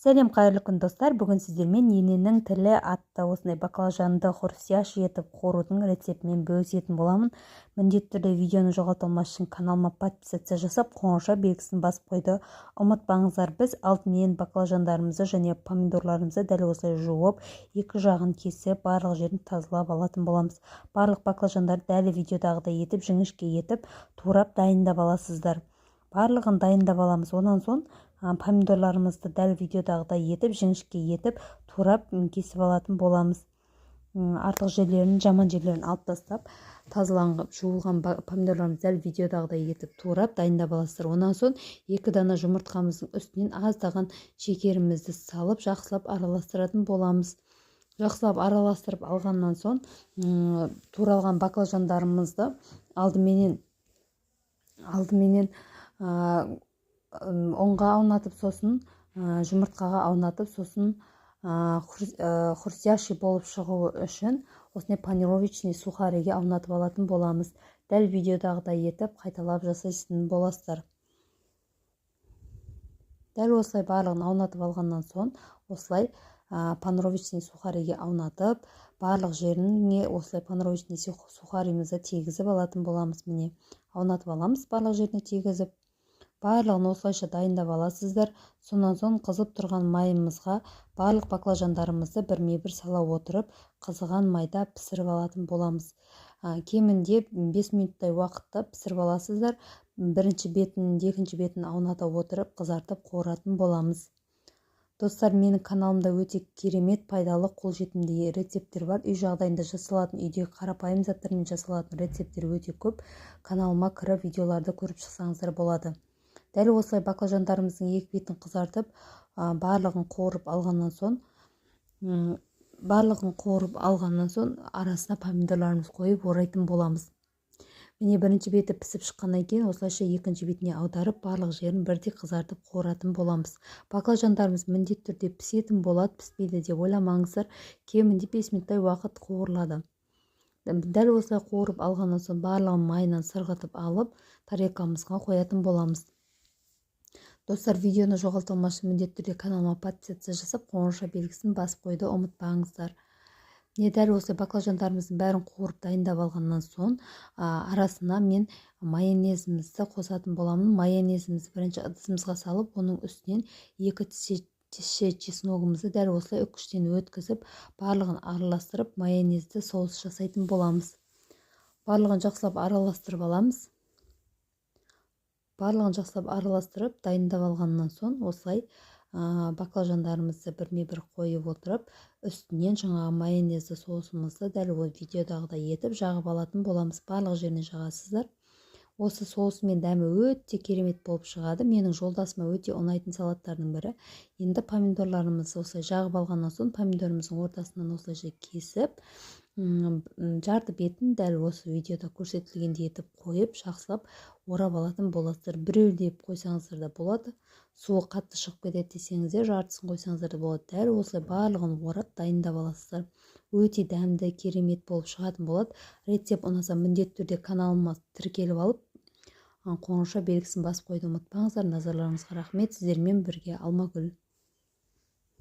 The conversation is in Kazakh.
Сәлем, қайырлы күн, достар! Бүгін сіздермен «Ененің тілі» атты осындай баклажанды хрустящий етіп қуырудың рецептімен бөлісетін боламын. Міндетті түрде видеоны жоғалта алмас үшін каналыма подписаться жасап, қоңырау белгісін басып қоюды ұмытпаңыздар. Біз алдымен баклажандарымызды және помидорларымызды дәл осылай жуып, екі жағын кесіп, барлық жерін тазалап алатын боламыз. Барлық баклажандарды дәл видеодағыдай етіп, жіңішке етіп турап, дайындап аласыздар. Барлығын дайындап аламыз. Онан соң помидорларымызды дәл видеодағыдай етіп, жіңішке етіп турап, кесіп алатын боламыз. Артық жерлерін, жаман жерлерін алып тастап, тазаланған, жуылған помидорларымызды дәл видеодағыдай етіп турап, дайындап аласыздар. Онан соң 2 дана жұмыртқамыздың үстінен аздаған шекерімізді салып, жақсылап араластыратын боламыз. Жақсылап араластырып алғаннан соң туралған баклажандарымызды алдыменен ұнға аунатып, сосын жұмыртқаға аунатып, сосын хрустящий болып шығуы үшін осындай панировочный сухариге аунатып алатын боламыз. Дәл видеодағыдай етіп қайталап жасайтын боласыздар. Дәл осылай барлығын аунатып алғаннан соң, осылай панировочный сухариге аунатып, барлық жеріне осылай панировочный сухаримізді тегізіп алатын боламыз. Міне, аунатып аламыз барлық жеріне тегізіп. Барлығын осылайша дайындап аласыздар. Сонан соң қызып тұрған майымызға барлық баклажандарымызды бірме-бір сала отырып, қызыған майда пісіріп алатын боламыз. Кемінде 5 минуттай уақытта пісіріп аласыздар. Бірінші бетін, екінші бетін ауната отырып, қызартып қуыратын боламыз. Достар, менің каналымда өте керемет, пайдалы, қолжетімді рецепттер бар. Үй жағдайында жасалатын, үйдегі қарапайым заттармен жасалатын рецепттер өте көп. Каналыма кіріп, видеоларды көріп шықсаңыздар болады. Дәл осылай баклажандарымыздың екі бетін қызартып, барлығын қуырып алғаннан соң, арасына помидорларымызды қойып, орайтын боламыз. Міне, бірінші беті пісіп шыққаннан кейін осылайша екінші бетіне аударып, барлық жерін бірдей қызартып, қуыратын боламыз. Баклажандарымыз міндетті түрде пісетін болады, піспейді деп ойламаңыздар. Кемінде 5 минуттай уақыт қуырылады. Дәл осылай қуырып алғаннан соң, барлығын майынан сырғытып алып, тарелкамызға қоятын боламыз. Достар, видеоны жоғалта алмас үшін міндетті түрде каналыма подписаться жасап, қоңырау белгісін басып қоюды ұмытпаңыздар. Міне, дәл осылай баклажандарымыздың бәрін қуырып, дайындап алғаннан соң, арасына мен майонезімізді қосатын боламын. Майонезімізді бірінші ыдысымызға салып, оның үстінен 2 тісше чесногымызды дәл осылай үккіштен өткізіп, барлығын араластырып, майонезді соус жасайтын боламыз. Барлығын жақсылап араластырып аламыз. Барлығын жақсылап араластырып, дайындап алғаннан соң, осылай баклажандарымызды бірме-бір қойып отырып, үстінен жаңағы майонезді соусымызды дәл ол видеодағыдай етіп жағып алатын боламыз. Барлық жеріне жағасыздар. Осы соусымен дәмі өте керемет болып шығады. Менің жолдасыма өте ұнайтын салаттардың бірі. Енді помидорларымызды осылай жағып алғаннан соң, помидорымыздың ортасынан осылайша кесіп, жарты бетін дәл осы видеода көрсетілгендей етіп қойып, жақсылап орап алатын боласыздар. Біреулеп қойсаңыздар да болады, суы қатты шығып кетеді десеңіздер, жартысын қойсаңыздар да болады. Дәл осылай барлығын орап, дайындап аласыздар. Өте дәмді, керемет болып шығатын болады. Рецепт ұнаса, міндетті түрде каналыма тіркеліп алып, қоңырау белгісін басып қоюды ұмытпаңыздар. Назарларыңызға рахмет! Сіздермен бірге Алмагүл.